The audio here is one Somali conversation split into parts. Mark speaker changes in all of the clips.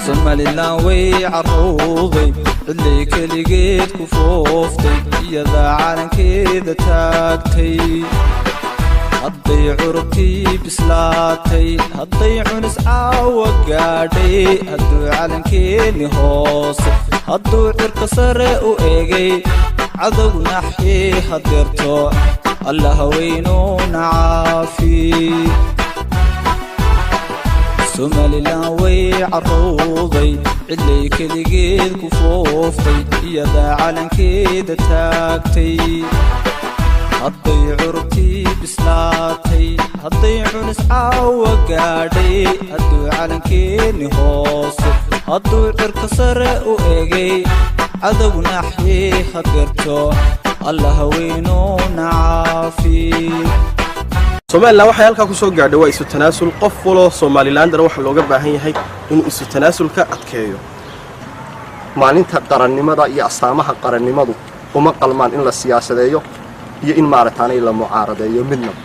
Speaker 1: Somaliland way carowday, cidlay keligeed ku fooftay, iyadaa calankeeda taagtay. Hadday curubtii bislaatay, hadday cunis caawa gaadhay, hadduu calankeeni hoose, hadduu cirka sare u eegay, cadowna xii hadeerto, Allaha weynuuna caafi. Somaliland way carowday, cidlay keligeed ku fooftay, iyadaa calankeeda taagtay. Hadday curubtii bislaatay, hadday cunis caawa gaadhay, hadduu calankeeni hoose, hadduu cirka sare u eegay, cadowna xii hadeerto, Allaha weynuuna caafi.
Speaker 2: Somaliland waxay halkaa ku soo gaadhay waa isu tanaasul. Qof waloo Somalilandana waxaa looga baahan yahay inuu isu tanaasulka adkeeyo.
Speaker 3: Maalinta qarannimada iyo astaamaha qarannimadu uma qalmaan in la siyaasadeeyo iyo in maaragtaanay la mucaaradeeyo midnaba.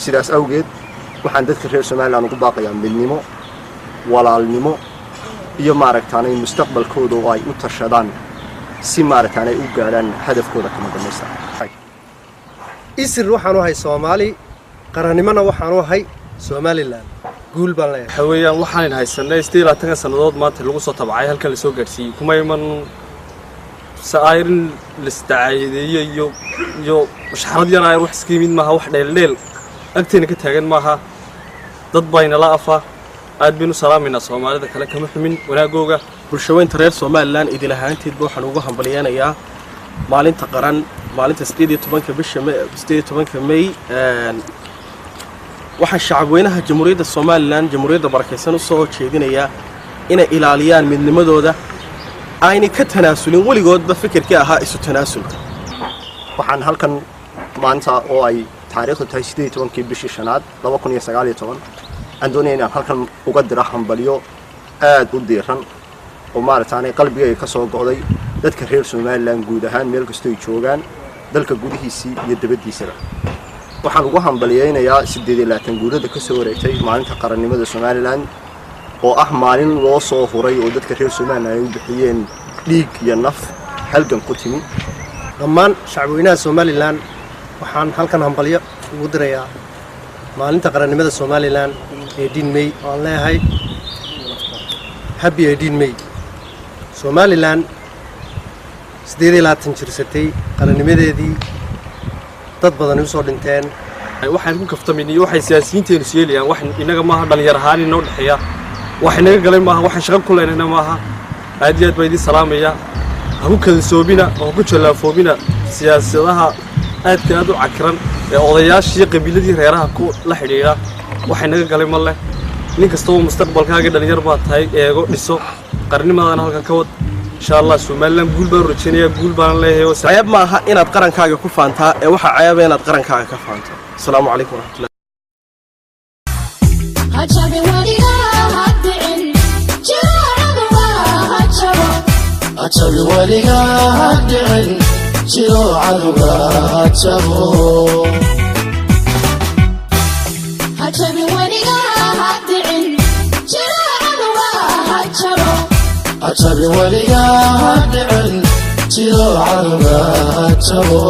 Speaker 3: Sidaas awgeed waxaan dadka reer Somaliland ugu baaqayaa midnimo, walaalnimo iyo maaragtaanay mustaqbalkooda oo ay u tashadaan si maaragtaanay u gaadhaan hadafkooda kama dambaysta.
Speaker 4: Isir waxaan u ahay Soomaali, qarannimona waxaan u ahay Somaliland. Guul baan leeyahay.
Speaker 5: Waxa weeyaan waxaan haysanay 28-ka sannadood maanta lagu soo tabcay, halkan lasoo gaadhsiiyey. Kuma iman sa'ayrin lisdacaayadeeye iyo mashxarad yar ayar wax iska yimid maaha, wax dheeldheel agteena ka taagan maaha. Dad baynala afa aad baynu salaamaynaa. Soomaalida kale kama xumin wanaagooga.
Speaker 2: Bulshaweynta reer Somaliland idil ahaanteedba waxaan ugu hambalyeynayaa maalinta qaran, maalinta 18-ka bisha, 18-ka May. Waxaan shacabweynaha Jamhuuriyadda Somaliland, jamhuuriyadda barakaysan, u soo jeedinayaa inay ilaaliyaan midnimadooda, aynay ka tanaasulin weligoodba fikirkii ahaa isu tanaasulka.
Speaker 3: Waxaan halkan maanta oo ay taariikhdu tahay 18-kii bishii shanaad 2019 aan doonaya inaan halkan uga diro hambalyo aad u diiran oo maaragtaanay qalbigayga ka soo go'day dadka reer Somaliland guud ahaan, meel kastoo ay joogaan, dalka gudihiisii iyo dabaddiisaba. Waxaan ugu hambalyeynayaa 28 guurada ka soo wareegtay maalinta qarannimada Somaliland, oo ah maalin loo soo huray oo dadka reer Somaliland ay u bixiyeen dhiig iyo naf halgan ku timi.
Speaker 4: Dhammaan shacabweynaha Somaliland waxaan halkan hambalyo ugu dirayaa maalinta qarannimada Somaliland, 18 May, oo aan leeyahay happy 18 May. Somaliland 28 jirsatay qarannimadeedii, dad badani usoo dhinteen.
Speaker 5: Waxaan ku kaftamin iyo waxay siyaasiyiinteenu siyeelayaan wax inaga maaha, dhalinyar ahaan inoo dhexeeya wax inaga galay maaha, waxaan shaqo ku leynayna maaha. Aad iyo aad baa idiin salaamaya. Ha ku kadansoobina oo ha ku jallaafoobina siyaasadaha aadka aad u cakiran ee odayaashii qabiiladii reeraha ku la xidhiidha. Wax inaga galay ma leh. Nin kastaba mustaqbalkaaga, dhalinyar baa tahay, eego, dhiso qarnimadana, halkan ka wad insha Allah. Somaliland guul baan rajaynayaa, guul baan leeyahay.
Speaker 2: Ceeb ma aha inaad qarankaaga ku faantaa ee waxaa ceeba inaad qarankaaga ka faanto. Asalaamu calaykum waraxmatullahi.
Speaker 6: Ha jabin weligaa, ha dhicin, jiro cadowga ha jabo.
Speaker 7: Ha jabin weligaa, ha dhicin, jiro cadowga ha jabo.
Speaker 6: Ha jabin weligaa, ha dhicin, jiro cadowga ha jabo.
Speaker 7: Ha jabin weligaa, ha dhicin, jiro cadowga ha jabo.